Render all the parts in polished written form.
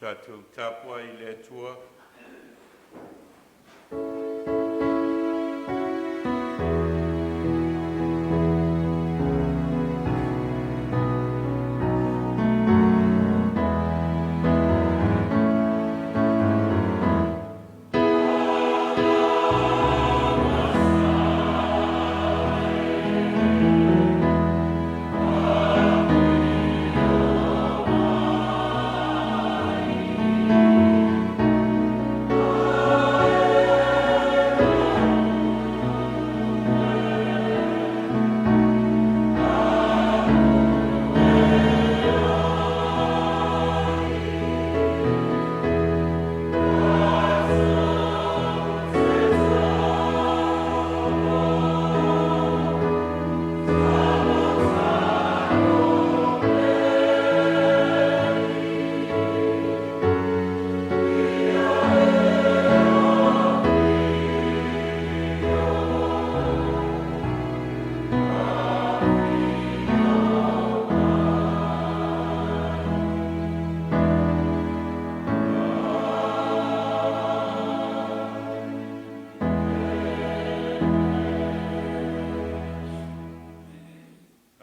Tatou tapuai i le Atua.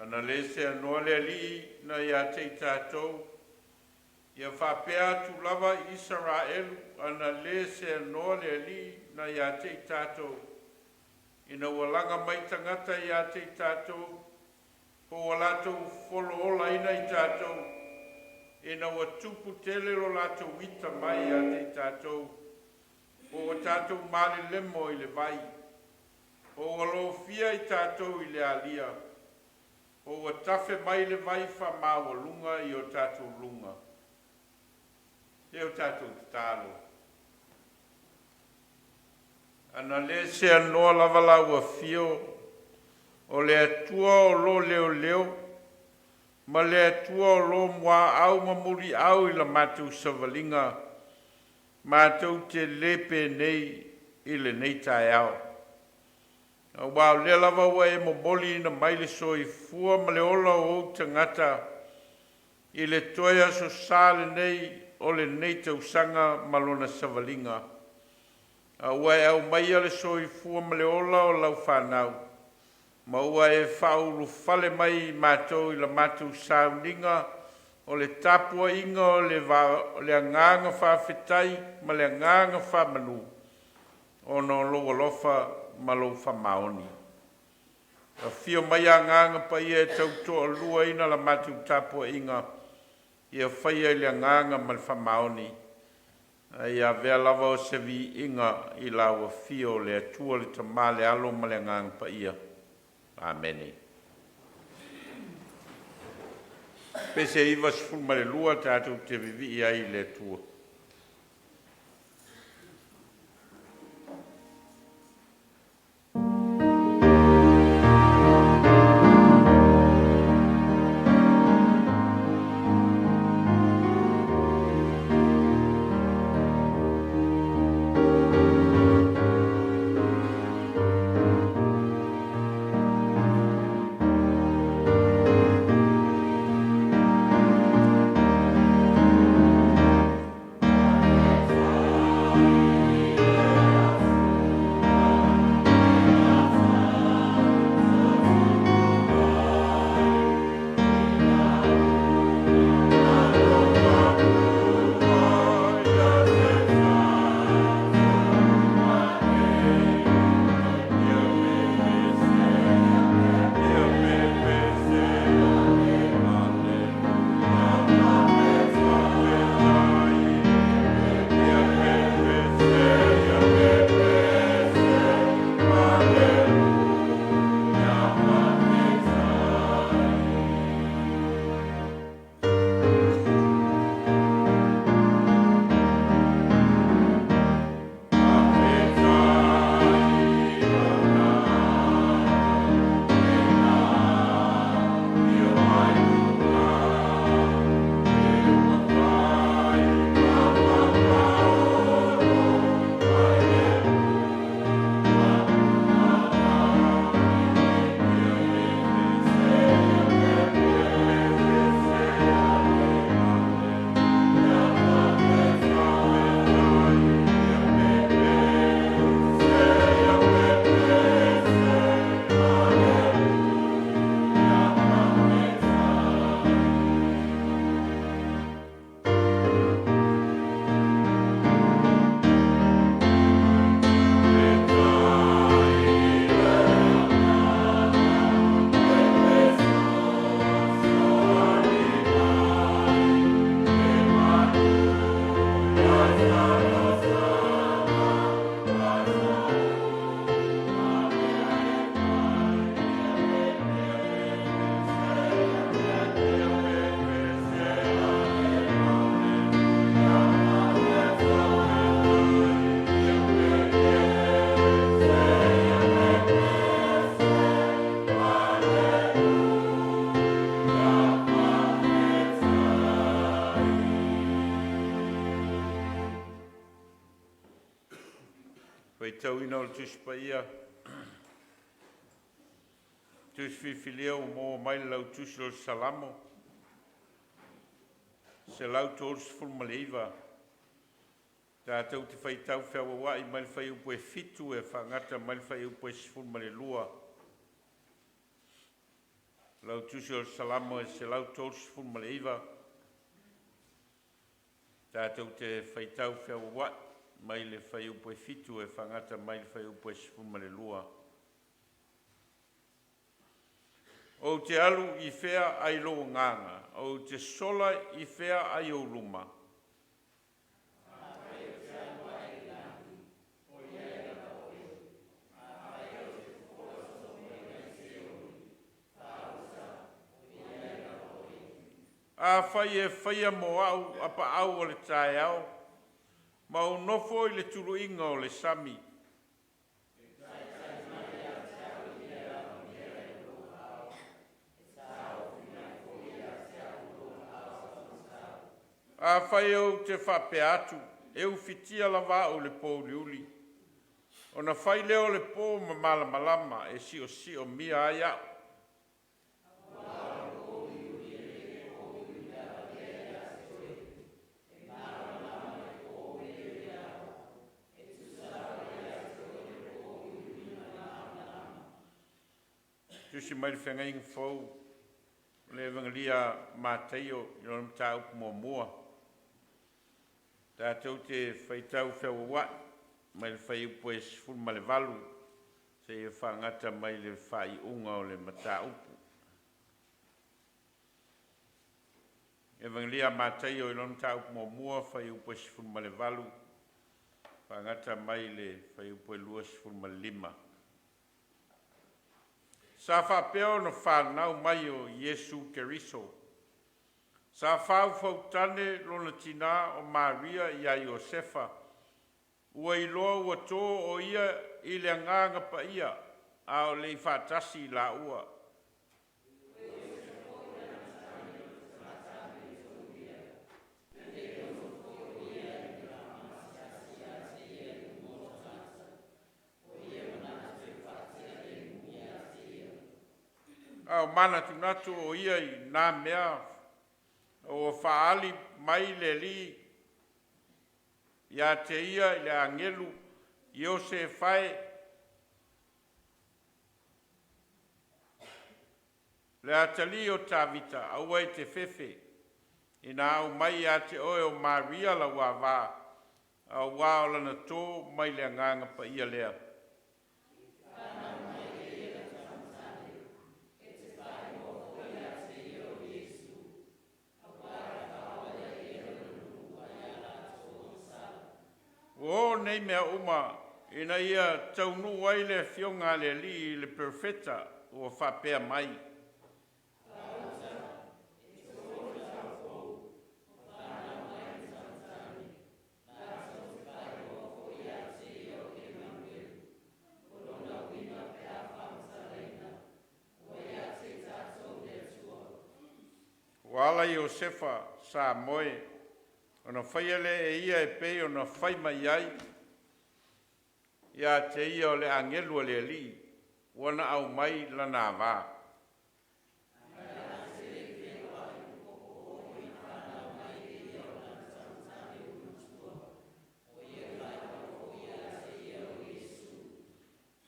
Ana le seanoa le Alii na ia te i tatou, ia faapea atu lava Isaraelu, ana le seanoa le Alii na ia te i tatou, ina ua laga mai tagata ia te i tatou, po ua latou fololaina i tatou, ina ua tupu tele lo latou ita mai ia te i tatou, po ua tatou malelemo i le vai, po ua lofia i tatou i le alia, po ua tafe mai le vai faamaualuga i o tatou luga. E o tatou tatalo. Ana le seanoa lava la ua fio o le Atua o lo leoleo ma le Atua o lo muaau ma muliau i la matou savaliga, matou te le penei i lenei taeao. Auā o lea lava ua e momoliina mai le soifua ma le ola o ou tagata i le toe aso Sa lenei o lenei tausaga ma lona savaliga, a ua e aumaia le soifua ma le ola o lau fanau, ma ua e faaulufale mai i matou i la matou sauniga o le tapuaiga o le agaga faafetai ma le agaga faamanu ona o lou alofa ma lou faamaoni. Afio mai Agaga Paia e tautoaluaina la matou tapuaiga, ia faia i le agaga ma le faamaoni, a ia avea lava o se viiga i lau afio o le Atua, le Tama, le Alo ma le Agaga Paia. Amene. Pese 92 tatou te vivii ai i le Atua. Faitauina o le Tusi Paia, Tusi Filifilia ua maua mai le Lautusi o le Salamo 139, tatou te faitau feagauai mai le fuaiupu e 7 e faagata mai le fuaiupu e 12. Lautusi o le Salamo e 139, tatou te faitau feagauai mai le fuaiupu e 7 e faagata mai le fuaiupu e 12. Ou te alu i fea ai lou agaga, ou te sola i fea ai ou luma. Afai e faia mo au apaau o le taeao, ma ou nofo i le tuluiga o le sami. Afai ou te faapea atu, e ufitia lava au i le pouliuli, Ona fai lea o le po ma malamalama e siosiomia ai a'u. Tusi mai le Feagaiga Fou o le Evagelia a Mataio i lona mataupu muamua. Tatou te faitau feauaua'i mai le fuaiupu e 18 seia fa'agata mai le faaiuga o le mataupu. Evagelia a Mataio i lona mataupu muamua, fuaiupu e 18 fa'agata mai le fuaiupu e 25. Sa faapea ona fanau mai o Iesu Keriso. Sa faautautane lona tinā o Maria iā Iosefa, ua iloa ua to o ia i le Agaga Paia, a o le i faatasi i laua. A o manatunatu o ia i na mea ua faaali mai le Alii ia te ia e le agelu Iosefae le atalii o Tavita, aua e te fefe ina aumai ia te oe o Maria lau ava, auā o lana tō mai le Agaga Paia lea. Ua oo nei mea uma ina ia taunuu ai le afioga a le Alii i le Perofeta ua faapea mai. Ua ala Iosefa sa moe, ona faia lea e ia e pei ona fai mai ai ia te ia o le agelu a le Alii, ua na aumai lana ava.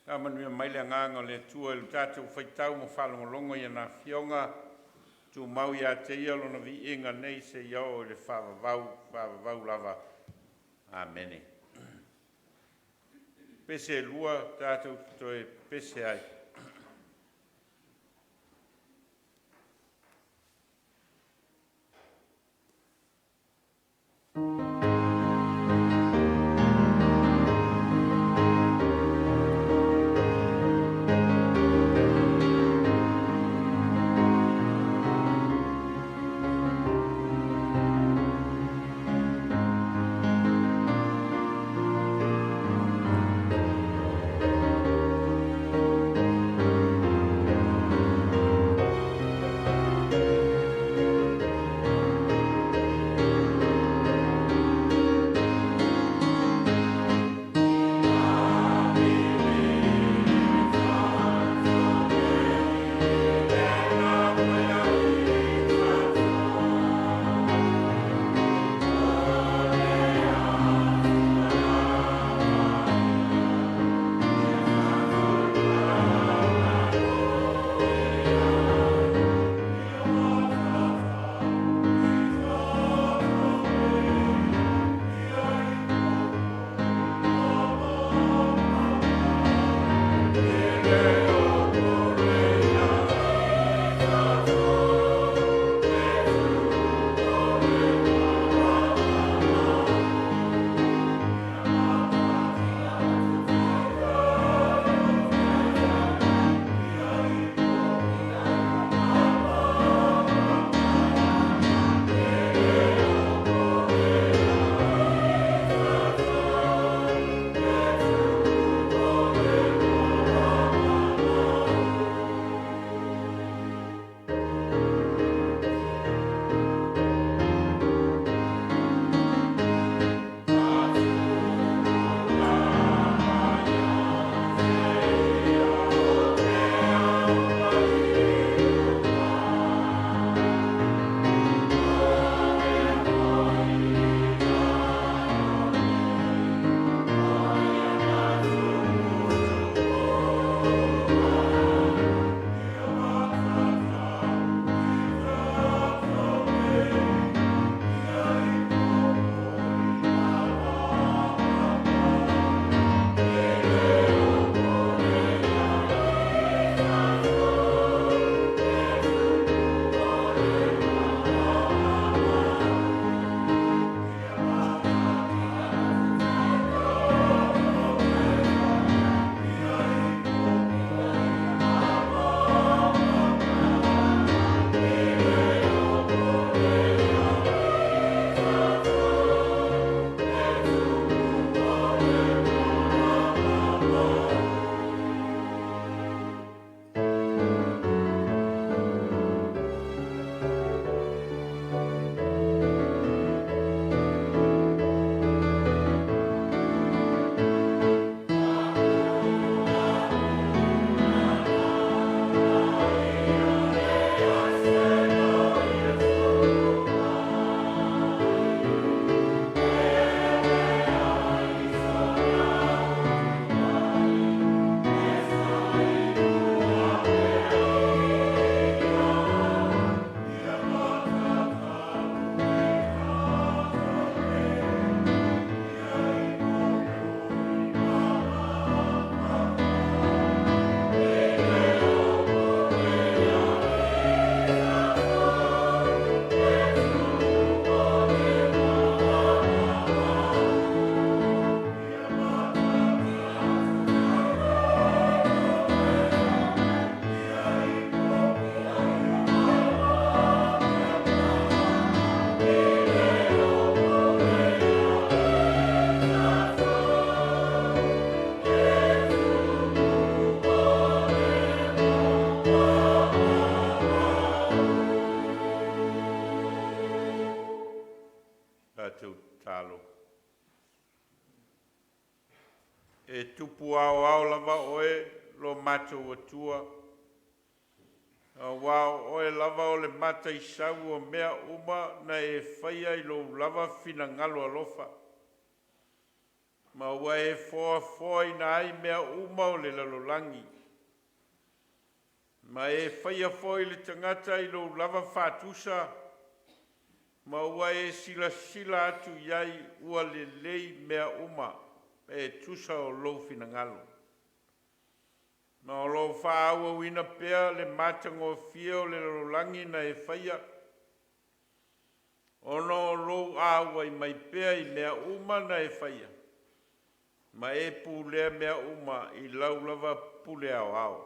Faamanuia mai le Agaga o le Atua i le tatou faitau ma faalogologo i ana Afioga, tumau ia te Ia Lona viiga nei seia oo i le faavavau, faavavau lava. Amene. Pese e lua tatou te toe pepese ai. E Tupu aoao lava Oe lo matou Atua, auā o Oe lava o le mataisau o mea uma na e faia i lou lava finagalo alofa, ma ua e foafoaina ai mea uma o le lalolagi, ma e faia foi le tagata i lou lava faatusa, ma ua e silasila atu i ai ua lelei mea uma e tusa o lou finagalo. Ma o lo o faaauauina pea le matagofie o le lalolagi na e faia, ona o lou auai mai pea i mea uma na e faia, ma e pulea mea uma i lau lava pule aoao.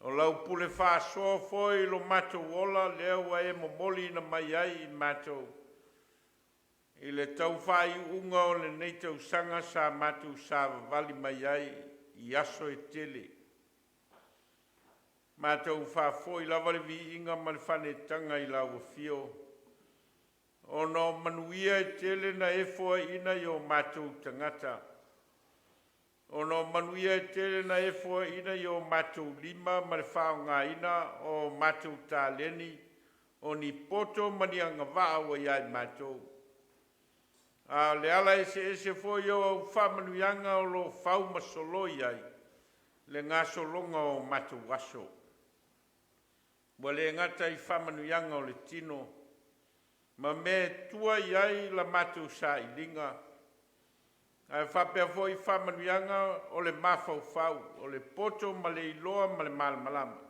O lau pule faasoa foi i lo matou ola lea ua e momoliina mai ai i matou i le tau faaiuiuga o lenei tausaga sa matou savavali mai ai i aso e tele. Matou faafoi lava le viiga ma le faanetaga i lau afio, ona o manuia e tele na e foaiina i o matou tagata, ona o manuia e tele na e foaiina i o matou lima ma le faaaogaina o matou taleni, o ni poto ma ni agavaa ua ia i matou. A o le ala eseese foi o au faamanuiaga o lo o fau ma soloi ai le gasologa o matou aso. Ua le gata i faamanuiaga o le tino ma mea e tua i ai la matou sailiga, ae faapea foi faamanuiaga o le mafaufau, o le poto ma le iloa ma le malamalama.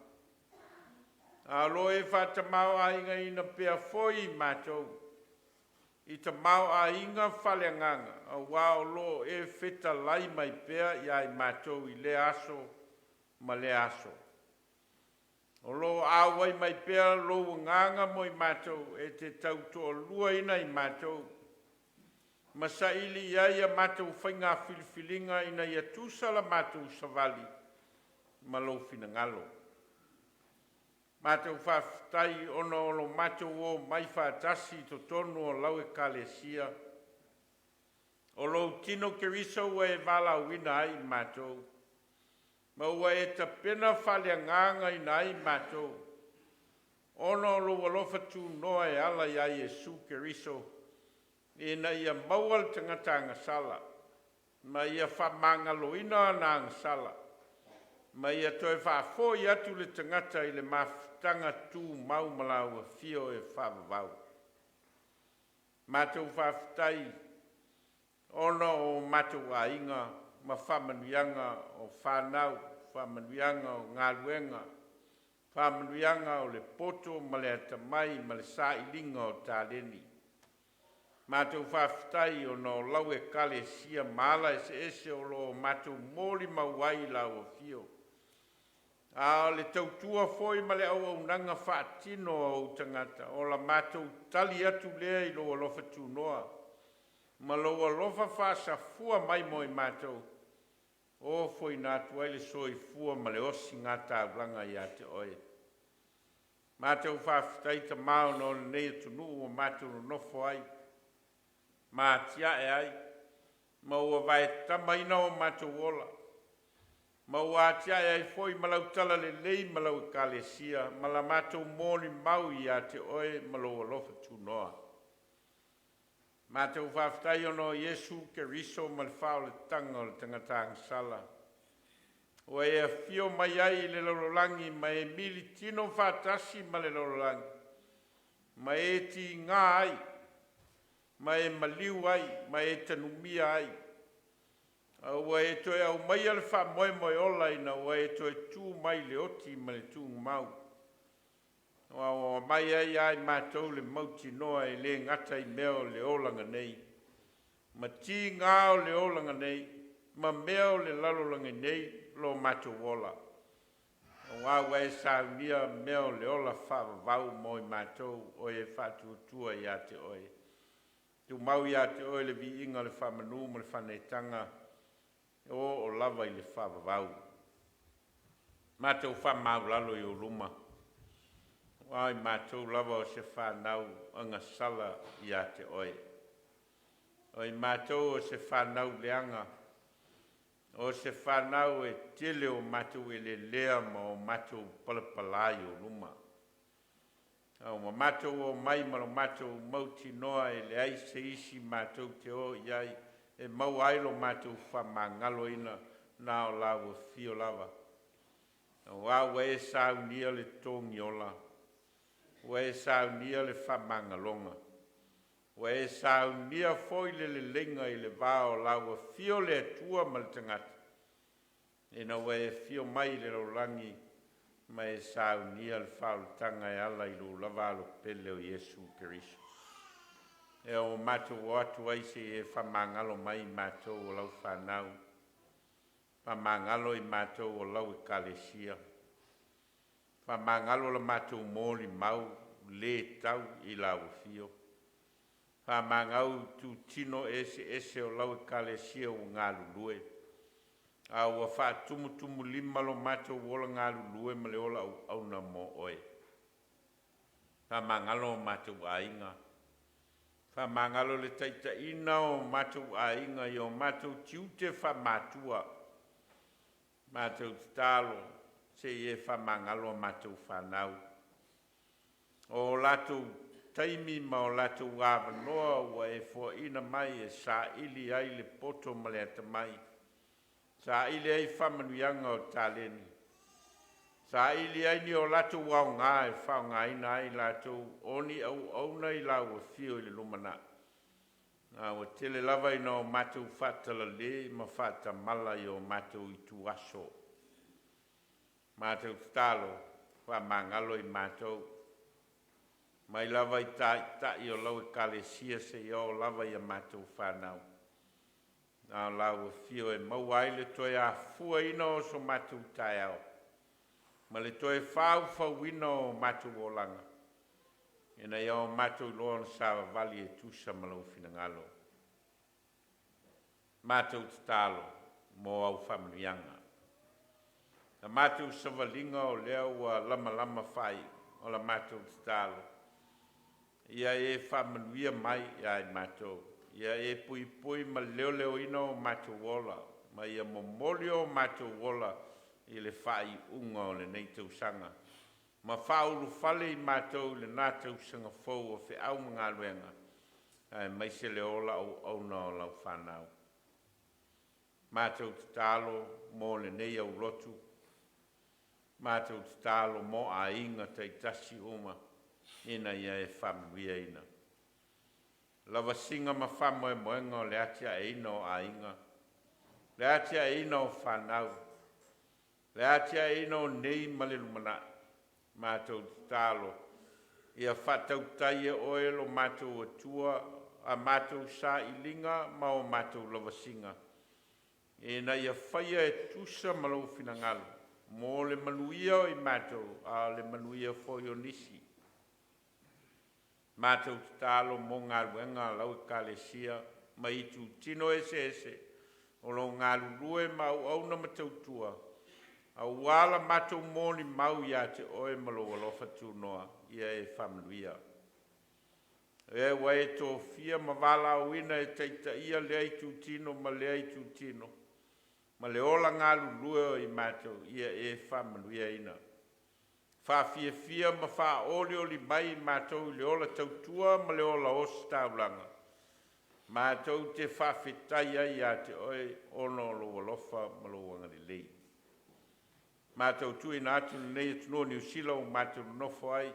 A o lo o e faatamaoaigaina pea foi i matou i tamaoaiga faaleagaga, auā o lo o e fetalai mai pea ia i matou i lea aso ma lea aso. O lo o auai mai pea lou agaga mo i matou e te tautoaluaina i matou ma saili i ai a matou faiga filifiliga ina ia tusa la matou savali ma lou finagalo. Matou faafetai ona o lo matou omai faatasi i totonu o lau Ekalesia, o lou tino Keriso ua e valaauina ai i matou, ma ua e tapena faaleagagaina ai matou, ona o lou alofa tunoa e ala ia Iesu Keriso, ina ia maua le tagata agasala, ma ia faamagaloina ana agasala, ma ia toe faafoi atu le tagata i le mafutaga tumau ma lau afio e faavavau. Matou faafetai ona o matou aiga ma faamanuiaga o fanau, faamanuiaga o galuega, faamanuiaga o le poto ma le atamai ma le sailiga o taleni. Matou faafetai ona o lau Ekalesia ma ala eseese o lo o matou molimau ai i lau afio, a o le tautua foi ma le auaunaga faatino a ou tagata, o la matou tali atu lea i lou alofa tunoa ma lou alofa faasafua mai mo i matou, ofoina atu ai le soifua ma le osigataulaga ia te oe. Matou faafetai Tama ona o lenei atunuu ua matou nonofo ai ma atiae ai, ma ua vaetamaina o matou ola, ma ua atiae ai foi ma lau talalelei ma lau Ekalesia ma la matou molimau ia te oe ma lou alofa tunoa. Matou faafetai ona o Iesu Keriso ma le faaolataga o le tagata agasala, ua e afio mai ai i le lalolagi ma e militino faatasi ma le lalolagi, ma e tiga ai, ma e maliu ai, ma e tanumia ai, a ua e toe aumaia le faamoemoe ola ina ua e toe tu mai i le oti ma le tuumau, ua aumai ai ia i matou le mautinoa e le gata i mea o le olaga nei, ma tiga o le olaga nei, ma mea o le lalolagi nei lo matou ola, auā ua e saunia mea o le ola faavavau mo i matou o e faatuatua ia te oe. Tumau ia te oe le viiga, le faamanu ma le faaneetaga e oo lava i le faavavau. Matou faamaualalo i ou luma, aua o i matou lava o se fanau agasala ia te oe. O i matou o se fanau leaga, O se fanau e tele o matou elelea ma o matou palapala i ou luma. A ua matou omai ma lo matou mautinoa e leai se isi matou te o i ai e maua ai lo matou faamagaloina na o lau afio lava. Auā ua e saunia le togiola, ua e saunia le faamagaloga, ua e saunia foi le leleiga i le va o lau afio o le Atua ma le tagata, ina ua e afio mai i le lalolagi ma e saunia le faaolataga e ala i lou lava alo pele o Iesu Keriso. Ea ua matou o atu ai seia e faamagalo mai i matou o lau fanau, faamagalo i matou o lau ekalesia, faamagalo la matou molimau le tau i lau afio, faamagalo itutino eseese o lau ekalesia ua galulue, a ua faatumutumulima lo matou ola galulue ma le ola auauna mo oe. Faamagalo o matou aiga, faamagalo le taitaiina o matou aiga i o matou tiute faamatua. Matou tatalo sei e faamagalo a matou fanau, o latou taimi ma o latou avanoa ua e foaina mai e saili ai le poto ma le atamai, saili ai faamanuiaga o taleni, saili ai ni o latou aoga e faaaogaina ai latou o ni auauna i lau afio i le lumanai. A ua tele lava ina o matou faatalale ma faatamala i o matou ituaso. Matou tatalo, faamagalo i matou, mai lava i taitai o lau ekalesia seia oo lava ia matou fanau. Na o lau afio e maua ai le toe afuaina o so matou taeao ma le toe faufauina o matou olaga, ina ia o matou iloa ona savavali e tusa ma lou finagalo. Matou tatalo mo au faamanuiaga. Na matou savaliga o lea ua lamalama faaiu, o la matou tatalo ia e faamanuia mai ia i matou, ia e puipui ma leoleoina o matou ola, ma ia momoli o matou ola i le faaiuga o lenei tausaga, ma faaulufale i matou i lena tausaga fou o feau ma galuega, aemaise le ola auauna o lau fanau. Matou tatalo mo lenei aulotu, matou tatalo mo aiga taitasi uma ina ia e faamanuiaina. Lavasiga ma faamoemoega o le atiaeina o aiga, le atiaeina o fanau, le atiaeina o nei ma le lumanai. Matou tatalo ia faatautai e oe lo matou Atua a matou sailiga ma o matou lavasiga ina ia faia e tusa ma lou finagalo mo le manuia o i matou, a o le manuia foi o nisi. Matou tatalo mo galuega a lau Ekalesia ma itutino eseese o lo o galulue ma auauna ma tautua aua la matou molimau ia te oe ma lou alofa tunoa, ia e faamanuia. E ua e tofia ma valaauina e taitaia lea itutino ma lea itutino ma le ola galulue o i matou, ia e faamanuiaina. Faafiafia ma faaolioli mai i matou i le ola tautua ma le ola ositaulaga, matou te faafetai ai ia te oe ona o lou alofa ma lou agalelei. Matou tuuina atu lenei atunuu o Niu Sila ua matou nonofo ai,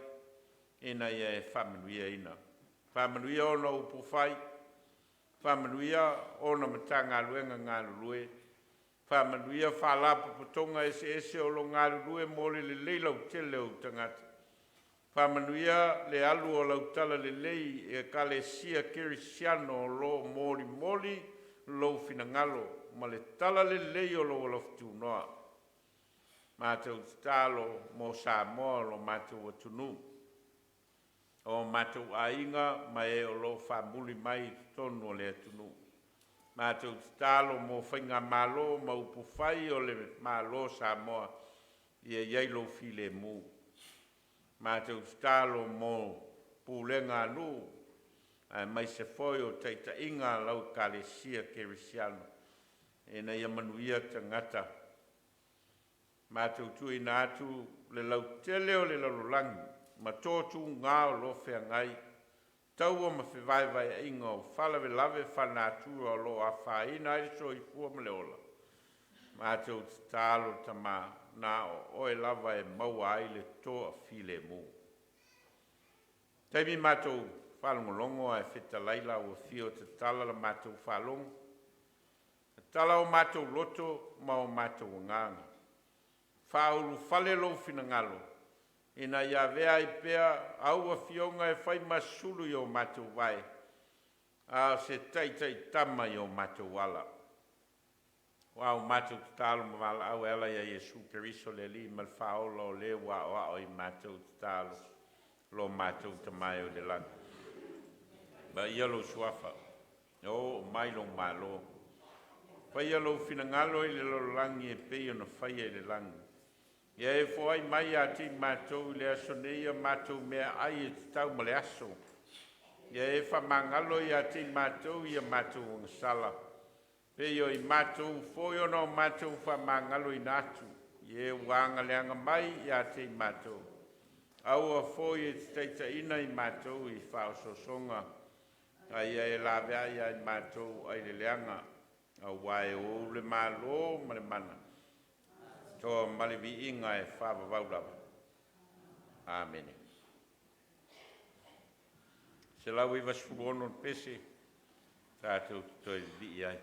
ina ia e faamanuiaina, faamanuia ona upufai, faamanuia ona Matagaluega galulue, faamanuia Faalapotopotoga eseese o lo o galulue mo le lelei lautele o tagata, faamanuia le alu o lau talalelei i ekalesia kerisiano o lo o molimoli lou finagalo ma le talalelei o lou alofa tunoa. Matou tatalo mo Samoa o lo matou atunuu, o matou aiga ma e o lo o faamuli mai i totonu o le atunuu. Matou tatalo mo Faigamalo ma Upufai o le Malo o Samoa, ia i ai lou filemu. Matou tatalo mo pulega a nuu aemaise foi o taitaiga a lau Ekalesia Kerisiano. Ina ia manuia tagata. Matou tuuina atu le lautele o le lalolagi ma totuga o lo o feagai, taua ma fevaevaeaiga o faalavelave faalenatura o lo o afaina ai le soifua ma le ola, matou tatalo Tama, na o Oe lava e maua ai le toafilemu. Taimi matou faalogologo ae fetalai lau Afio, tatala la matou faalogo, tatala o matou loto ma o matou agaga, faaulufale Lou finagalo ina ia avea ai pea au Afioga e fai ma sulu i o matou vae, a o se taitaitama i o matou ala. Aua ua matou tatalo ma valaau e ala ia Iesu Keriso le Alii ma le Faaola, o Le ua aoao i matou tatalo, lo matou Tama e i le lagi. Paia lou Suafa, ia oo mai lou Malo, faia lou finagalo i le lalolagi e pei ona faia i le lagi. Ia e foai mai ia te i matou i le aso nei a matou meaai e tatau mo le aso. Ia e faamagalo ia te i matou i a matou ogasala, e pei o i matou foi ona o matou faamagaloina atu i e ua agaleaga mai ia te i matou. Aua foi e te taitaiina i matou i faaosoosoga, a ia e laveai ia i matou ai le leaga, auā e Ou le Malo ma le mana, toa ma le viiga e faavavau lava. Amene. 196 le pese, tatou te toe vivii ai.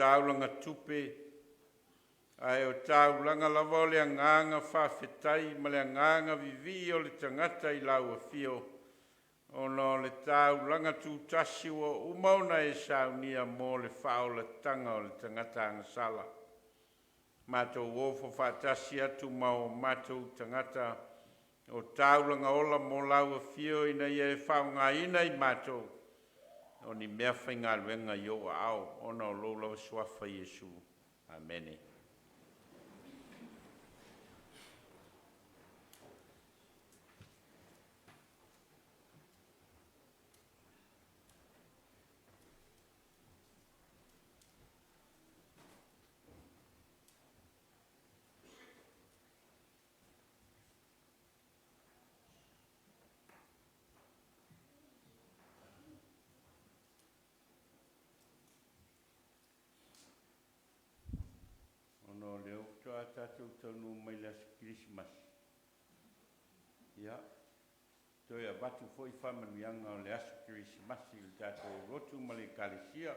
taulaga tupe, ae o taulaga lava o le agaga faafetai ma le agaga vivii o le tagata i lau afio, ona o le taulaga tutasi ua uma ona e saunia mo le faaolataga o le tagata agasala. Matou ofo faatasi atu ma o matou tagata o taulaga ola mo lau afio ina ia e faaaogaina i matou o ni meafaigaluega i ou aao ona o lou lava suafa Iesu. Amene. Ona o lea faatoa tatou taunuu mai le aso Kerisimasi, ia, toe avatu foi faamanuiaga o le aso Kerisimasi i le tatou lotu ma le Ekalesia.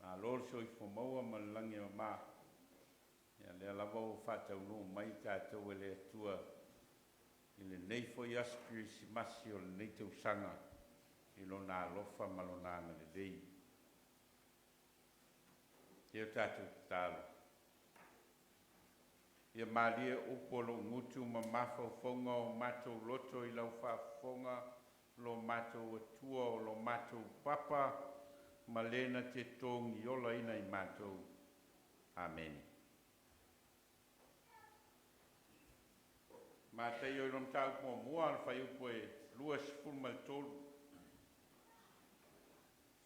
Malo le soifua maua ma le lagi e mama. Ia lea lava ua faataunuu mai tatou e le Atua i lenei foi aso Kerisimasi o lenei tausaga i Lona alofa ma Lona agalelei. Ia tatou tatalo. Ia malie upu o lou gutu ma mafaufauga o matou loto i lau faafofoga, lo matou Atua o lo matou Papa, ma le na te togiolaina i matou. Amene. Mataio i lona mataupu muamua, le fuaiupu e 23.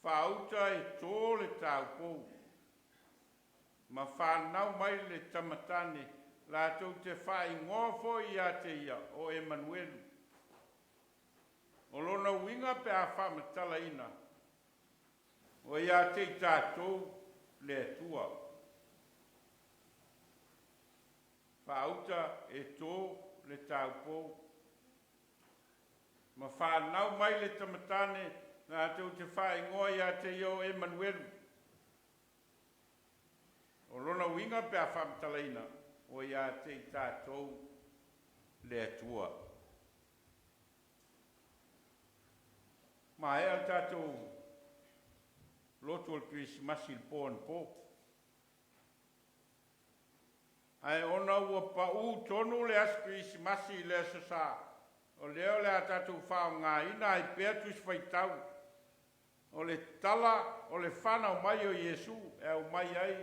Faauta e to le taupou, ma fanau mai le tamatane, latou te faaigoa foi ia te ia o Emanuelu. O lona uiga pe a faamatalaina, ua ia te i tatou le Atua. Faauta e to le taupou, ma fanau mai le tamatane, latou te faaigoa ia te ia o Emanuelu. O lona uiga pe a faamatalaina, ua ia te i tatou le Atua. Maea le tatou lotu o le Kerisimasi i le po anapo. Ae ona ua paū tonu le aso Kerisimasi i le Aso Sa, o lea o le a tatou faaaogaina ai pea Tusi Faitau o le tala o le fanau mai o Iesu e aumai ai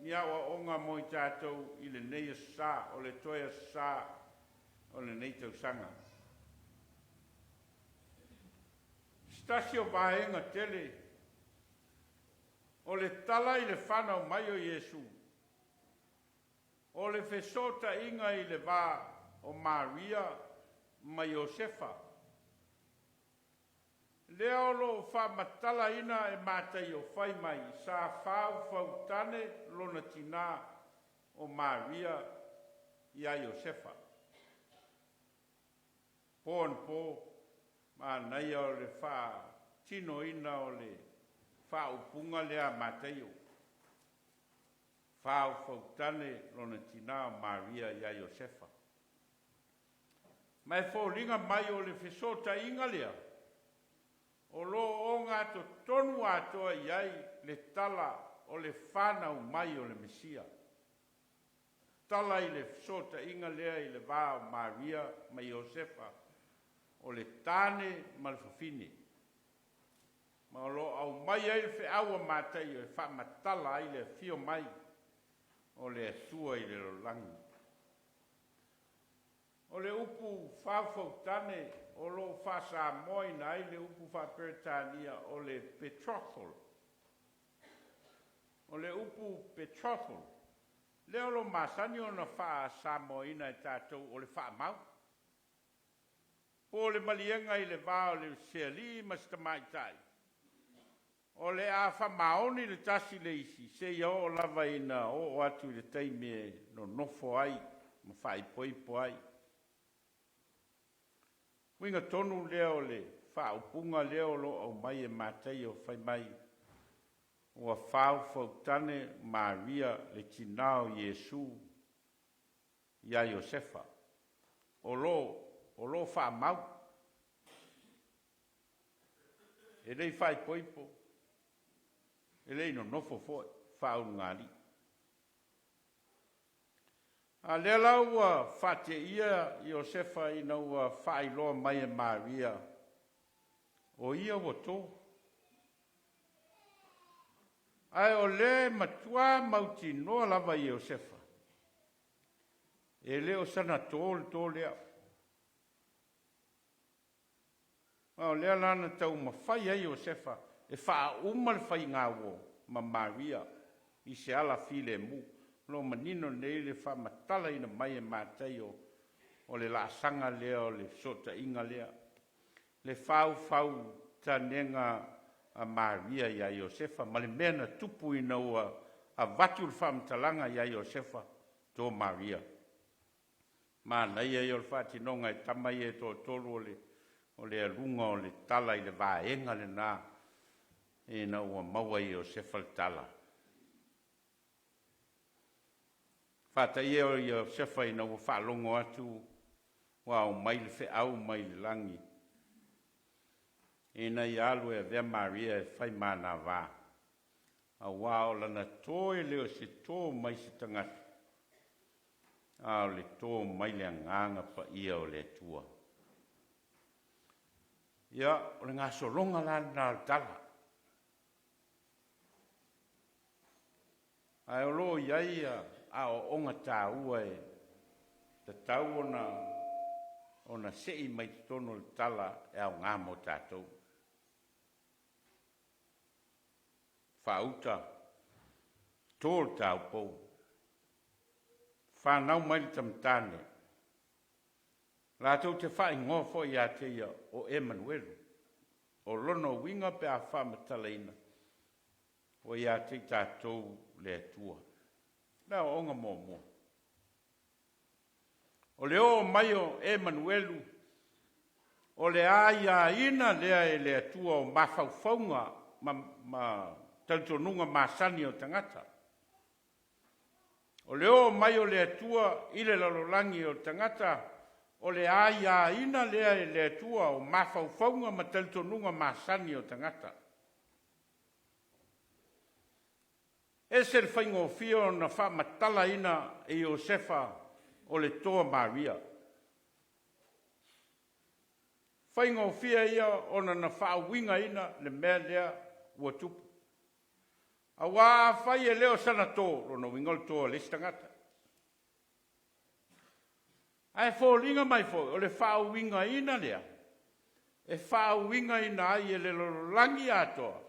ni aoaoga mo i tatou i lenei Aso Sa, o le toe Aso Sa o lenei tausaga. Se tasi o vaega tele o le tala i le fanau mai o Iesu, o le fesootaiga i le va o Maria ma Iosefa. Lea o lo o faamatalaina e Mataio fai mai sa faufautane lona tinā o Maria iā Iosefa. Po anapo, manaia o le faatinoina o le faaupuga lea a Mataio. Faufautane lona tinā o Maria iā Iosefa. Ma e foliga mai o le fesootaiga lea o lo o ogatotonu atoa i ai le tala o le fanau mai o le Mesia. Tala i le fesootaiga lea i le va o Maria ma Iosefa, o le tane ma le fafine. Ma o lo o aumai ai le feau a Mataio e faamatala ai le afio mai o le Atua i le lalolagi. O le upu faufautane o lo o faasamoaina ai le upu faa-Peretania o le betrothal. O le upu betrothal, lea o lo o masani ona faasamoaina e tatou o le faamau. Po o le maliega i le va o le se alii ma se tamaitai, o le a faamaoni le tasi le isi, seia oo lava ina oo atu i le taimi e nonofo ai ma faaipoipo ai. Uiga tonu lea o le faaupuga lea o lo o aumai e Mataio fai mai. Ua faufautane Maria le tinā o Iesu iā Iosefa, o lo o lo o faamau. E le i faaipoipo, e le i nonofo foi faaulugalii. A lea la ua faateia Iosefa ina ua faailoa mai e Maria o ia ua tō. Ae o lea e matuā mautinoa lava Iosefa, e le o sana tō le tō lea. A o lea la na taumafai ai Iosefa e faauma le faigauo ma Maria i se ala filemu. O lo o manino nei le faamatalaina mai e Mataio o le laasaga lea o le fesootaiga lea, le faufautanega a Maria iā Iosefa ma le mea na tupu ina ua avatu le faamatalaga iā Iosefa, to Maria. Manaia ia o le faatinoga e tama ia e toatolu o le o le aluga o le tala i le vaega lena ina ua maua e Iosefa le tala. Faataia o Iosefa ina ua faalogo atu ua aumai le feau mai le lagi ina ia alu e avea Maria e fai ma anavā, auā o lana tō e le o se tō mai se tagata, a o le tō mai le Agaga Paia o le Atua. Ia, o le gasologa la lena o le tala. Ae o lo o i ai aoaoga taua e tatau ona ona sei mai totonu o le tala e aoga mo tatou. Faauta, to le taupou, fanau mai le tamatane, latou te faaigoa foi ia te ia o Emanuelu. O lona uiga pe a faamatalaina, ua ia te i tatou le Atua. Le aoaoga muamua. O le oo mai o Emanuelu, o le aiaina lea e le Atua o mafaufauga ma, ma talitonuga masani o tagata. O le oo mai o le Atua i le lalolagi o tagata, o le aiaina lea e le Atua o mafaufauga ma talitonuga masani o tagata. Ese le faigofie ona faamatalaina e Iosefa o le toa Maria. Faigofie ia ona na faauigaina le mea lea ua tupu. Auā afai e le o sana tō, lona uiga o le tō a le isi tagata. Ae foliga mai foi o le faauigaina lea e faauigaina ai e le lalolagi atoa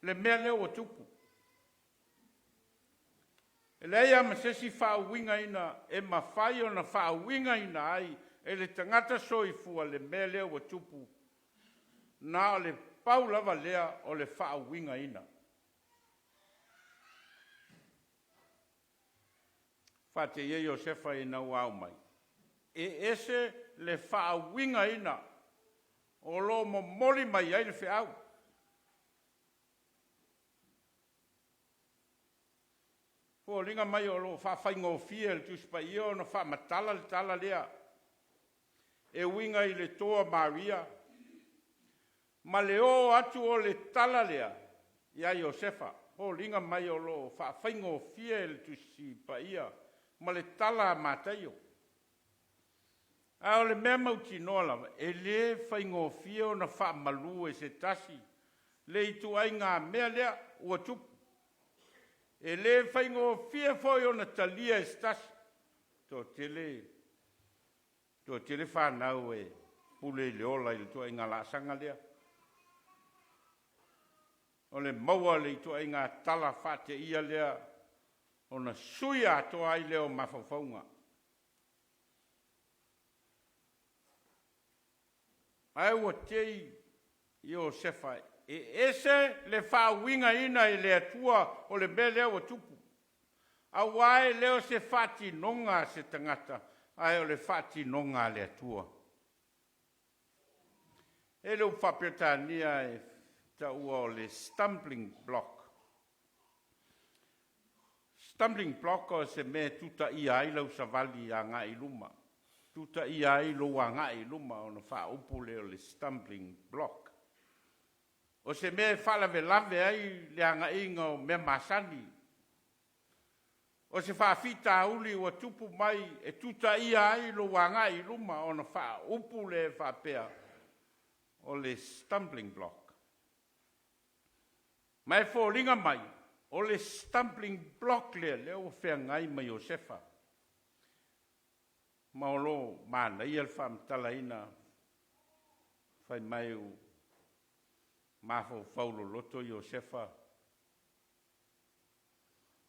le mea lea ua tupu. E leai lava ma se isi faauigaina e mafai ona faauigaina ai e le tagata soifua le mea lea ua tupu, na o le pau lava lea o le faauigaina. Faateia Iosefa ina ua au mai, e ese le faauigaina o lo o momoli mai ai le feau. Foliga mai o lo o faafaigofie e le Tusi Paia ona faamatala le tala lea e uiga i le toa Maria ma le oo atu o le tala lea iā Iosefa. Foliga mai o lo o faafaigofie e le Tusi Paia ma le tala a Mataio. A o le mea mautinoa lava, e le faigofie ona faamalu e se tasi le ituaiga mea lea ua tupu. E le faigofie foi ona talia e se tasi. Toatele, toatele fanau e pule i le ola i le ituaiga laasaga lea. O le maua o le ituaiga tala faateia lea ona sui atoa ai lea o mafaufauga. Ae ua tei Iosefa e ese le faauigaina e le Atua o le mea lea ua tupu, auā e le o se faatinoga a se tagata, ae o le faatinoga a le Atua. E le upu faa-Peretania e taua o le stumbling block. Stumbling block o se mea e tutaia ai lau savali agai i luma, tutaia ai lou agai i luma ona faaupu lea o le stumbling block. O se mea e faalavelave ai le agaiga o mea masani. O se faafitauli ua tupu mai e tutaia ai lou agai i luma ona faaupu lea faapea o le stumbling block. Ma e foliga mai o le stumbling block lea lea ua feagai ma Iosefa. Ma o lo o manaia le faamatalaina fai mai ua mafaufau loloto Iosefa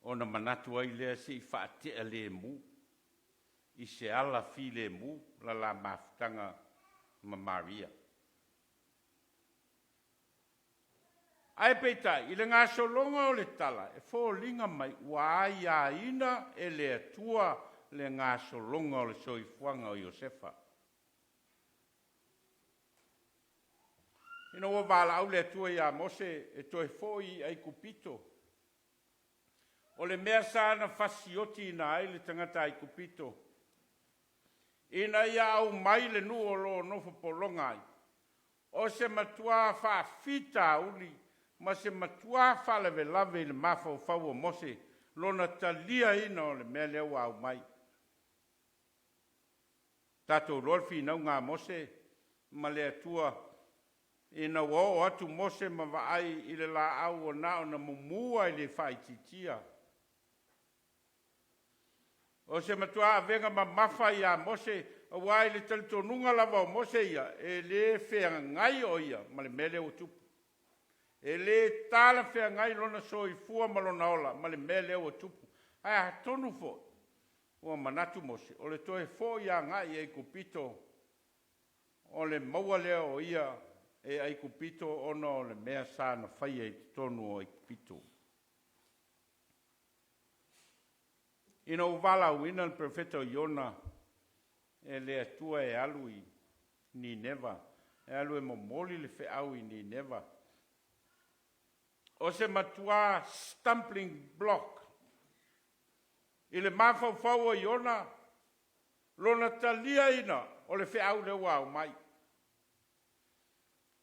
ona manatu ai lea se i faatea lemu i se ala filemu la la mafutaga ma Maria. Ae peitai, i le gasologa o le tala, e foliga mai ua aiaina e le Atua le gasologa o le soifuaga o Iosefa. Ina ua valaau le Atua ia Mose e toe foi i Aikupito, o le mea sa na fasiotiina ai le tagata Aikupito, ina ia aumai le nuu o lo o nofo pologa ai, o se matuā faafitauli ma se matuā faalavelave i le mafaufau o Mose lona taliaina o le mea lea ua aumai. Tatou iloa le finauga a Mose ma le Atua ina ua oo atu Mose ma vaai i le laau ua na ona mumu ae le faaitiitia. O se matuā avega mamafa ia Mose, aua i le talitonuga lava o Mose ia, e le feagai o ia ma le mea lea ua tupu. E le talafeagai lona soifua ma lona ola ma le mea lea ua tupu. Ae atonu foi ua manatu Mose, o le toe foi agai i Aikupito, o le maua lea o ia e Aikupito ona o le mea sa na faia i totonu o Aikupito. Ina ua valaauina le perofeta o Iona e le Atua e alu i Nineva, e alu e momoli le feau i Nineva, o se matuā stumbling block i le mafaufau o Iona lona taliaina o le feau lea ua aumai.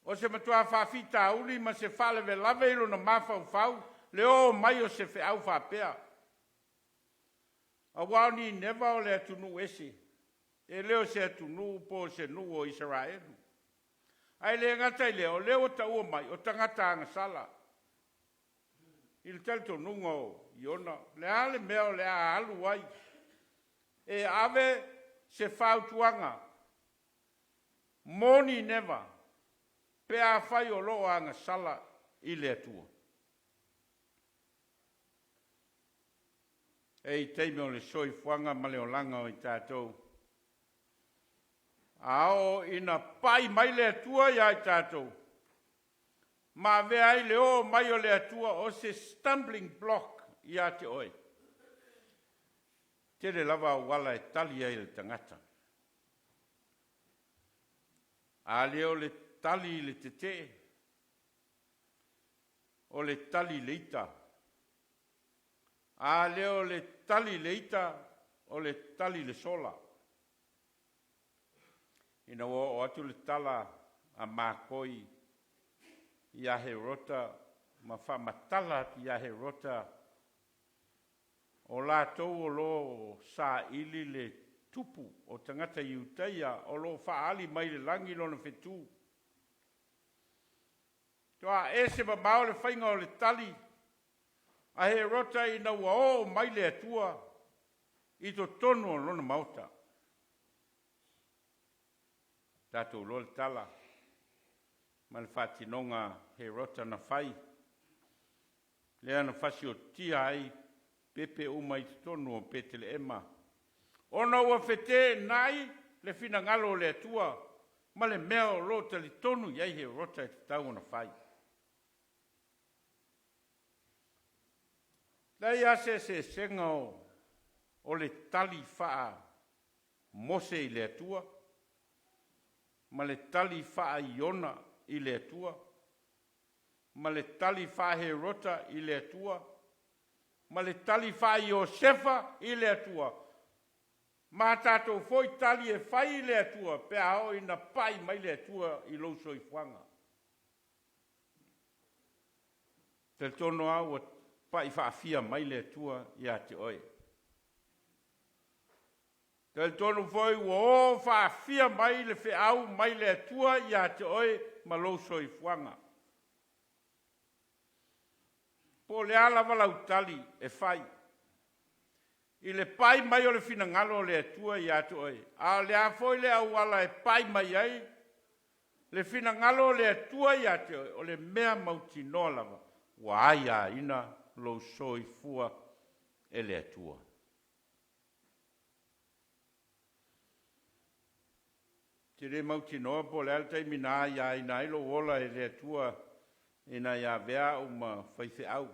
O se matuā faafitauli ma se faalavelave i lona mafaufau le oo mai o se feau faapea. Aua o Nineva o le atunuu ese, e le o se atunuu po o se nuu o Isaraelu. Ae le gata i lea, o lea ua taua mai o tagata agasala. I le talitonuga o Iona, o le a le mea o le a alu ai e ave se fautuaga mo Nineva pe afai o lo o agasala i le Atua? E i taimi o le soifuaga ma le olaga o i tatou, a oo ina pai mai le Atua ia i tatou, ma avea ai le oo mai o le Atua o se stumbling block ia te oe, tele lava auala e tali ai e le tagata. A lea o le tali i le tetee, o le tali i le ita. A lea o le tali i le ita, o le tali i le sola. Ina ua oo atu le tala a Makoi ia Herota ma faamatala atu ia Herota o latou o lo o saili le tupu o tagata Iutaia o lo o faaali mai le lagi lona fetu. Toa ese mamao le faiga o le tali a Herota ina ua oo mai le Atua i totonu o lona maota. Tatou iloa le tala ma le faatinoga Herota na fai, lea na fasiotia ai pepe uma i totonu o Peteleema, ona ua feteenai le finagalo o le Atua ma le mea o lo o talitonu i ai Herota e tatau ona fai. Leai lava se eseesega o le tali faa Mose i le Atua ma le tali faa Iona i le Atua ma le tali faa Herota i le Atua. ma le tali faa-Iosefa i le Atua, ma a tatou foi tali e fai i le Atua pe a oo ina pai mai le Atua i lou soifuaga. E talitonu lava ua pai faafia mai le Atua ia te oe. Talitonu foi ua o faafia mai le feau mai le Atua ia te oe ma lou soifuaga. Po o le a lava lau tali e fai i le pai mai o le finagalo o le Atua ia te oe, a o le a foi le auala e pai mai ai le finagalo o le Atua ia te oe, o le mea mautinoa lava ua aiaina lou soifua e le Atua. Ou te le mautinoa po o le a le taimi na aiaina ai lou ola e le Atua ina ia avea au ma faifeau.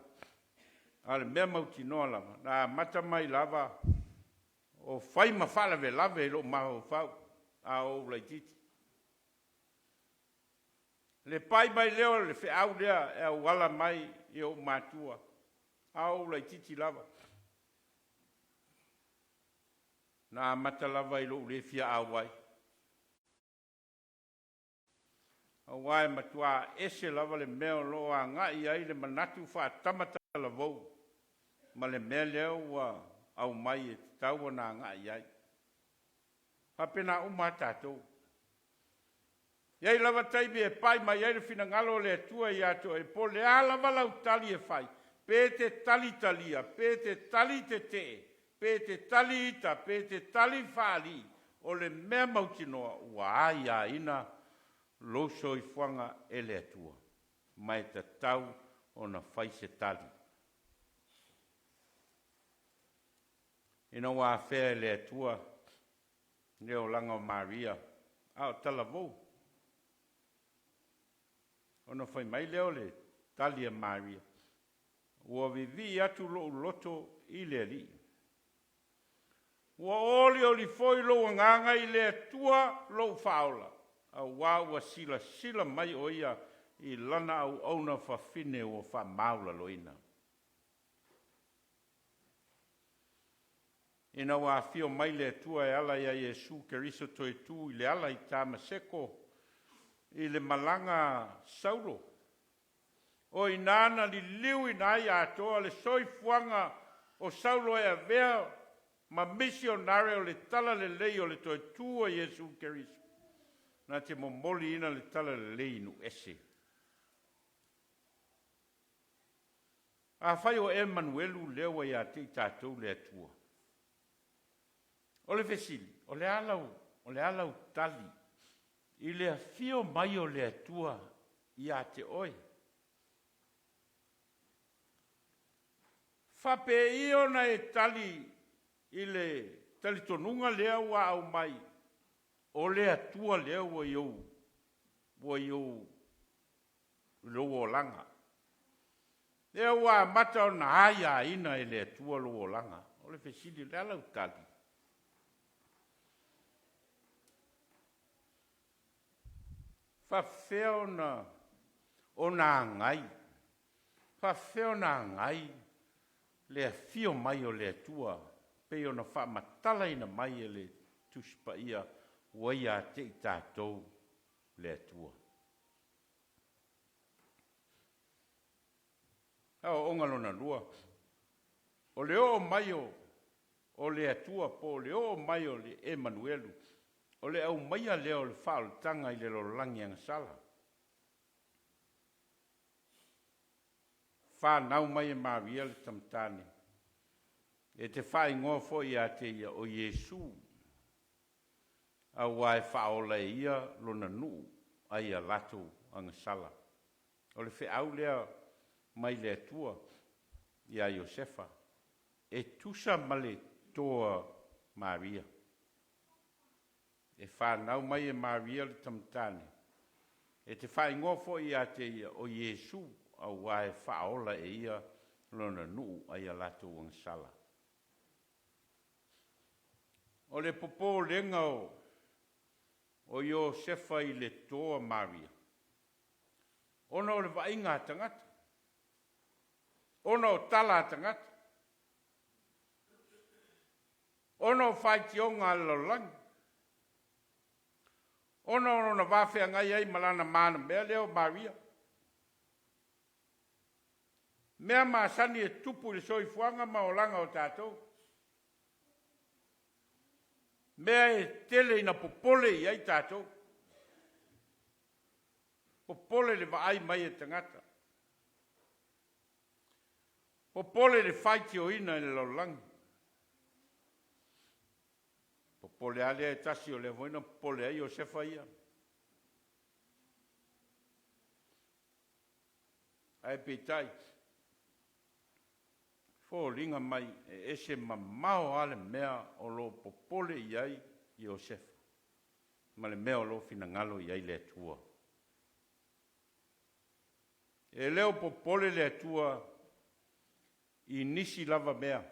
A o le mea mautinoa lava, na amata mai lava o fai ma faalavelave i lou mafaufau a o ou laitiiti. Le pai mai lea o le feau lea e auala mai i ou matua a o ou laitiiti lava. Na amata lava i lou le fia auai, aua e matua ese lava le mea o lo o agai i ai le manatu faatama-talavou ma le mea lea ua aumai e tatau ona agai i ai. Faapena uma lava tatou. E i ai lava taimi e pai mai ai le finagalo o le Atua ia te oe, po o le a lava lau tali e fai, pe e te tali talia, pe e te tali tetee, pe e te tali ita, pe e te tali faalii, o le mea mautinoa ua aiaina lou soifuaga e le Atua, ma e tatau ona fai se tali. Ina ua afea e le Atua le olaga o Maria, a o talavou, ona fai mai lea o le tali a Maria, Ua vivii atu lou loto i le Alii. Ua olioli foi lou agaga i le Atua lou Faaola, auā ua silasila mai ʻo ia i lana auauna fafine ua faamaualaloina. Ina ua afio mai le Atua e ala iā Iesu Keriso toe tu i le ala i Tamaseko i le malaga a Saulo, o i ina na liliuina ai atoa le soifuaga o Saulo e avea ma misionare o le Talalelei o le toe tu o Iesu Keriso, na te momoliina le Talalelei i nuu ese. Afai o Emanuelu lea ua ia te i tatou le Atua, o le fesili, o le a lau, o le a lau tali i le afio mai o le Atua ia te oe? Faapei ona e tali i le talitonuga lea ua aumai o le Atua lea ua i ou, ua i ou, lou olaga, lea ua amata ona aiaina e le Atua lou olaga? O le fesili, o le a lau tali? Faapefea ona ona agai, faapefea ona agai le afio mai o le Atua pei ona faamatalaina mai e le Tusi Paia ua ia te i tatou le Atua. Aoaoga lona lua, o le oo mai o le Atua po o le oo mai o le Emanuelu, o le aumaia lea o le faaolataga i le lalolagi agasala. Fanau mai e Maria le tamatane, e te faaigoa foi ia te ia o Iesu, auā e faaola e ia lona nuu ai a latou agasala. O le feau lea mai le Atua iā Iosefa, e tusa ma le toa Maria. E fanau mai e Maria le tamatane, e te faaigoa foi ia te ia o Iesu, auā e faaola e ia lona nuu ai a latou agasala. O le popolega o Iosefa i le toa Maria, ona o le vaaiga a tagata, ona o tala a tagata. Ona o faitioga a le lalolagi, ona o lona va feagai ai ma lana manamea lea o Maria. Mea masani e tupu i le soifuaga ma olaga o tatou. Mea e tele ina popole i ai tatou. Popole i le vaai mai a tagata. Popole i le faitioina i le lalolagi. Popole lava lea e tasi o lea foi na popole ai Iosefa ia. Ae peitai, foliga mai e ese mamao lava le mea o lo o popole i ai Iosefa ma le mea o lo o finagalo i ai le Atua. E le o popole le Atua i nisi lava mea,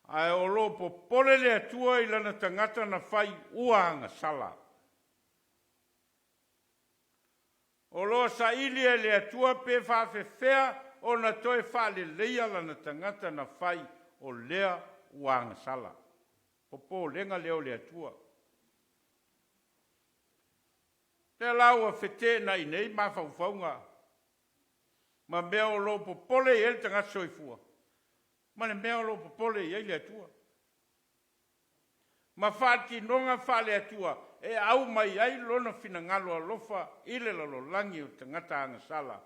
ae o lo o popole le Atua i lana tagata na fai ua agasala. O lo o saili e le Atua pe faafefea ona toe faaleleia lana tagata na fai o lea ua agasala. Popolega lea o le Atua. Lea la ua feteenai nei mafaufauga ma mea o lo o popole i ai le tagata soifua ma le mea o lo o popole i ai le Atua. Ma faatinoga faale-Atua e aumai ai Lona finagalo alofa i le lalolagi o tagata agasala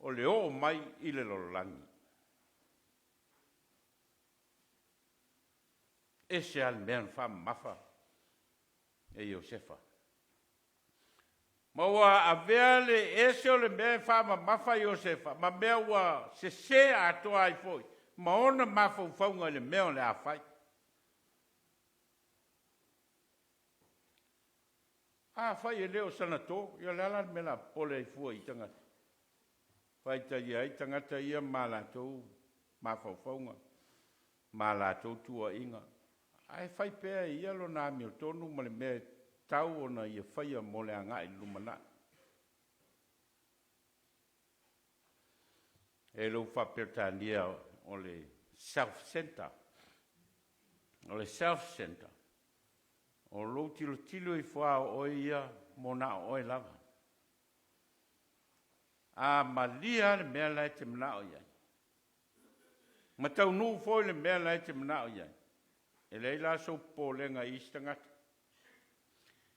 o le oo mai i le lalolagi. Ese lava le mea na faamamafa e Iosefa. Ma ua avea le ese o le mea e faamamafa Iosefa ma mea ua sese atoa ai foi ma ona mafaufauga i le mea o le a fai. Afai e le o sana to, ia o le a la le mea o le a popole ai fua i tagata? Faitalia ai tagata ia ma latou mafaufauga ma latou tuuaiga, ae fai pea e ia lona amiotonu ma le mea e tatau ona ia faia mo le agai i le lumanai. E lou faa-Peretania o le self-center. O le self-center, o lou tilotilo ifo lava o oe ia mo na o oe lava. A malie lava le mea la e te manao i ai, ma taunuu foi le mea la e te manao i ai, e leai la sou popolega i isi tagata.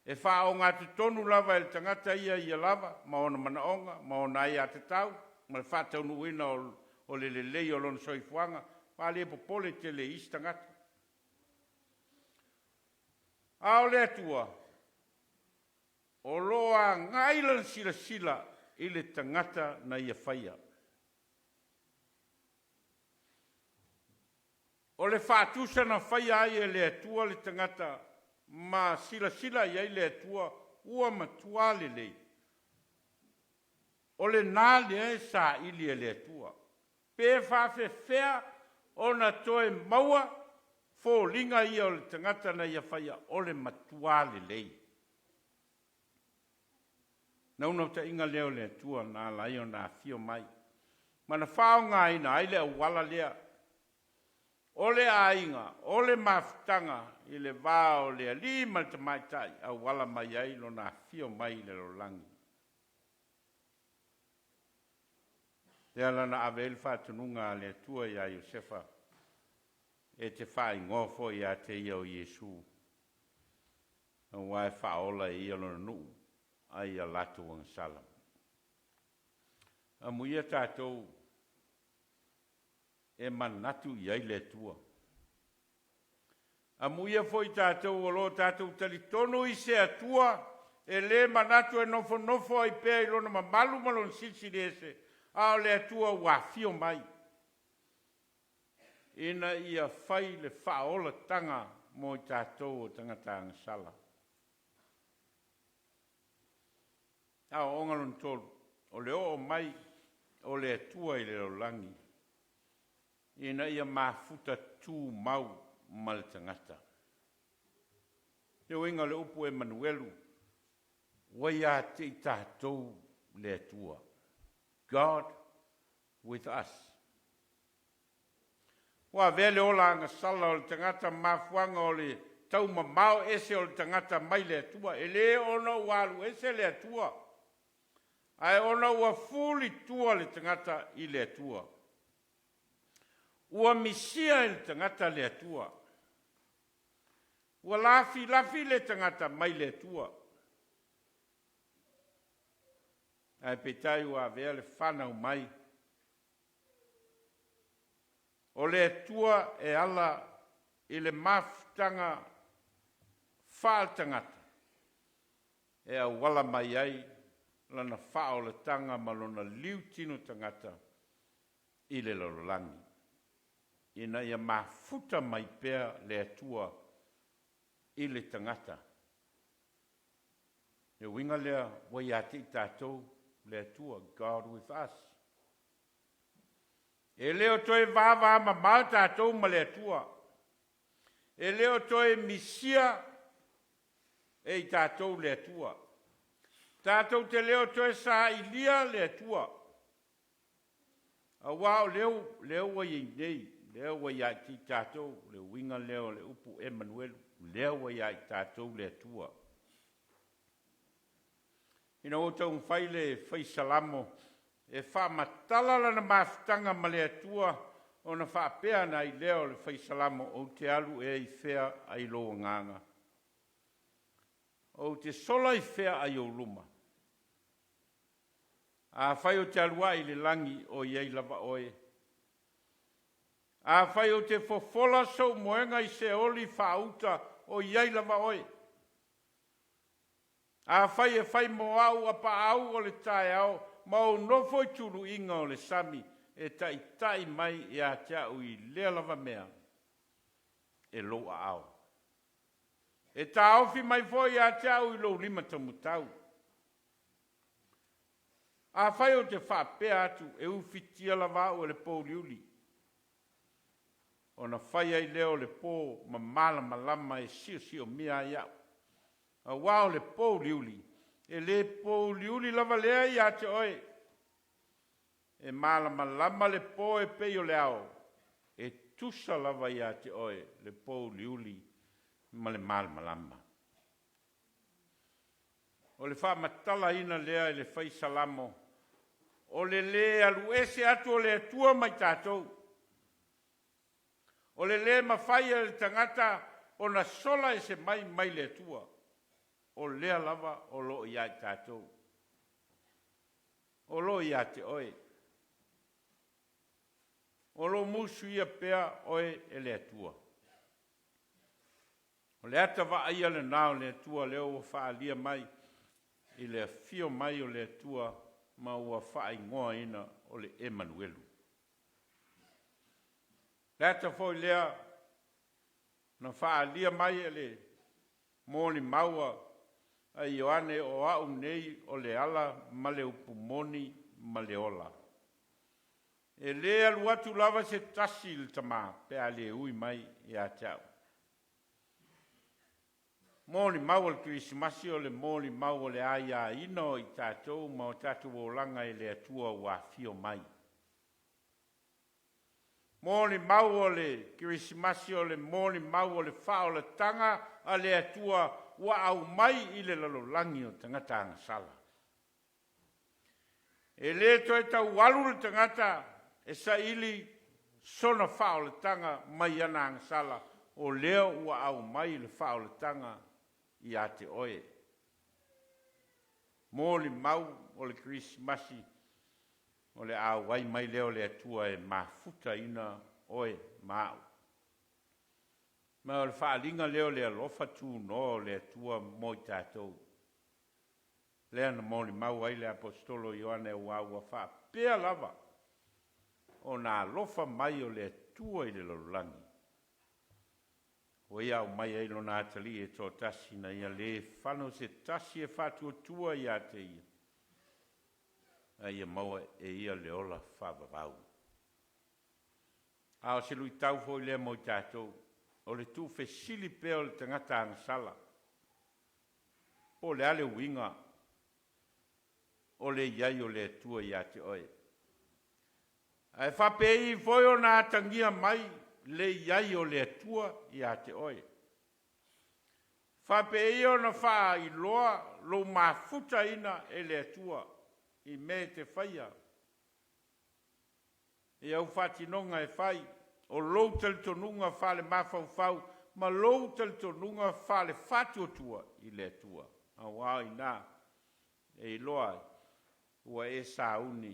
E faaogatotonu lava e le tagata ia ia lava ma ona manaoga ma ona aiatatau ma le faataunuuina o le lelei o lona soifuaga, a le popole tele i isi tagata. A o le Atua, o lo o agai lana silasila i le tagata na ia faia. O le faatusa na faia ai e le Atua le tagata ma silasila i ai le Atua ua matua lelei, o lena lea e saili e le Atua. Pe faafefea ona toe maua foliga ia o le tagata na ia faia o le matua lelei. Naunautaiga lea o le Atua na ala ai ona afio mai ma na faaaogaina ai le auala lea o le aiga, o le mafutaga i le va o le alii ma le tamaitai, auala mai ai lona afio mai i le lalolagi. Lea la na ave ai le faatonuga a le Atua iā Iosefa, E te faaigoa foi ia te ia o Iesu, aua e faaola e ia lona nuu ai ia latou agasala. Amuia tatou e manatu i ai le Atua. Amuia foi tatou o lo o tatou talitonu i se Atua e le manatu e nofonofo ai pea i lona mamalu ma lona silisiliese, a o le Atua ua afio mai ina ia fai le faaolataga mo i tatou o tagata agasala. Aoaoga lona tolu, o le oo mai o le Atua i le lalolagi ina ia mafuta tumau ma le tagata. Le uiga o le upu Emanuelu, ua ia te i tatou le Atua. God with us. Ua avea le ola agasala o le tagata ma mafuaaga o le taumamao ese o le tagata mai le Atua, e lē ona ua alu ese le Atua, ae ona ua fulitua le tagata i le Atua. Ua misia e le tagata le Atua. Ua lafilafi le tagata mai le Atua. Ae peitai ua avea le fanau mai o le Atua e ala i le mafutaga faaletagata e auala mai ai lana faaolataga ma lona liutino tagata i le lalolagi, ina ia mafuta mai pea le Atua i le tagata. Le uiga lea ua ia te i tatou le Atua, God with us. E le o toe vavamamao tatou ma le Atua. E le o toe misia e i tatou le Atua. Tatou te le o toe sailia le Atua. Auā o lea, lea ua i ai nei, lea ua ia te i tatou, le uiga lea o le upu Emanuelu, lea ua ia i tatou le Atua. Ina ua taumafai le fai Salamo e faamatala lana mafutaga ma le Atua, ona faapea ona ai lea o le fai Salamo, Ou te alu ea i fea ai lou agaga? Ou te sola i fea ai ou luma? Afai ou te alu ae i le lagi, o i ai lava oe. Afai ou te fofola sou moega i Seoli faauta, o i ai lava oe. Afai e fai mo au apaau o le taeao ma ou nofo i tuluiga o le sami, e taitai mai ia te au i lea lava mea e lou aao. E taofi mai foi ia te au i lou lima taumatau. Afai ou te faapea atu, e ufitia lava au e le pouliuli, ona fai ai lea o le po ma malamalama e siosiomia ai au. Auā o le pouliuli, e le pouliuli lava lea ia te oe. E malamalama le po e pei o le ao, e tusa lava ia te oe le pouliuli ma le malamalama. O le faamatalaina lea e le fai Salamo, o le lē alu ese atu o le Atua mai tatou. O le lē mafai e le tagata ona sola ese mai mai le Atua. O lea lava o lo o ia i tatou. O lo o ia te oe. O lo o musuia pea oe e le Atua. O le ata vaaia lenā o le Atua lea ua faaalia mai i le afio mai o le Atua ma ua faaigoaina o le Emanuelu. Le ata foi lea na faaalia mai e le molimau a Ioane, o au nei o le ala ma le upu moni ma le ola. E lē alu atu lava se tasi i le Tamā pe a le ui mai ia te au. Molimau o le Kerisimasi o le molimau o le aiaina o i tatou ma o tatou olaga e le Atua ua afio mai. Molimau o le Kerisimasi o le molimau o le faaolataga a le Atua ua aumai i le lalolagi o tagata agasala. E lē toe tau alu le tagata e saili sona faaolataga mai ana agasala, o lea ua aumai le faaolataga ia te oe. Molimau o le Kerisimasi o le auai mai lea o le Atua e mafutaina oe ma au. Ma o le faaaliga lea o le alofa tunoa o le Atua mo i tatou. Lea na molimau ai le Aposetolo Ioane, auā ua faapea lava ona alofa mai o le Atua i le lalolagi, ua Ia aumai ai Lona Atalii e toatasi ina ia lē fano se tasi e faatuatua ia te Ia, a ia maua e ia le ola faavavau. A o se luitau foi lea mo i tatou, o le tuufesili pea o le tagata agasala, po o le a le uiga o le i ai o le Atua ia te oe. Ae faapei foi ona atagia mai le i ai o le Atua ia te oe. Faapeia ona faailoa lou mafutaina e le Atua i mea e te faia, i au faatinoga e fai, o lou talitonuga faalemafaufau ma lou talitonuga faalefaatuatua i le Atua. Auā o i ina e iloa ai ua e sauni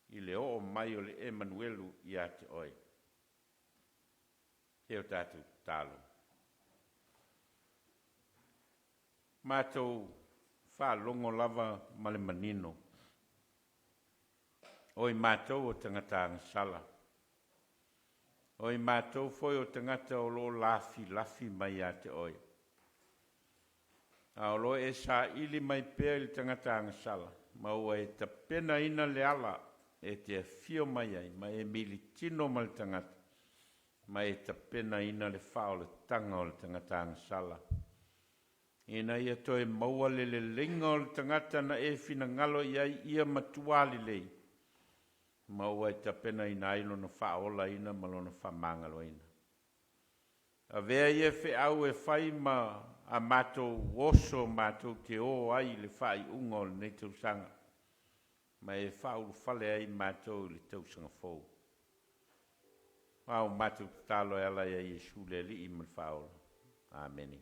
i le oo mai o le Emanuelu ia te oe. Se o tatou tatalo. Matou faalogo lava ma le manino, o i matou o tagata agasala, o i matou foi o tagata o lo o lafilafi mai ia te Oe, a o lo o e saili mai pea i le tagata agasala, ma ua e tapenaina le ala e te afio mai ai ma e militino ma le tagata, ma e tapenaina le faaolataga o le tagata agasala, ina ia toe maua le leleiga o le tagata na e finagalo i ai ia matuā lelei, ma ua e tapenaina ai lona faaolaina ma lona faamagaloina. Avea ia feau e fai ma a matou oso matou te ō ai i le faaiuga o lenei tausaga, ma e faaulufale ai matou i le tausaga fou. A o matou tatalo e ala ia Iesu le Alii ma le Faaola. Amene.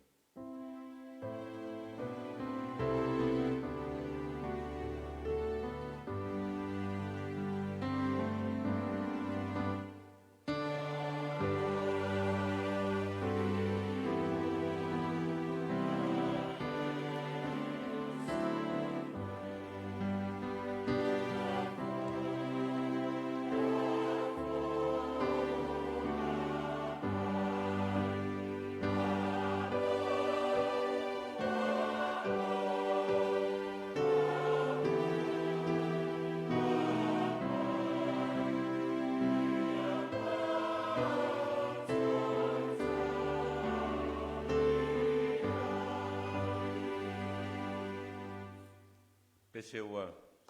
Pese ua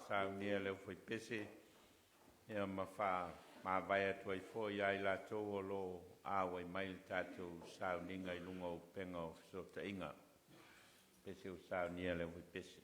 saunia e le aufaipese ia ma faamavae atu ai foi ia i latou o lo o auai mai i le tatou sauniga i luga o upega o fesootaiga. Pese ua saunia e le aufaipese.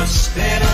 Trust in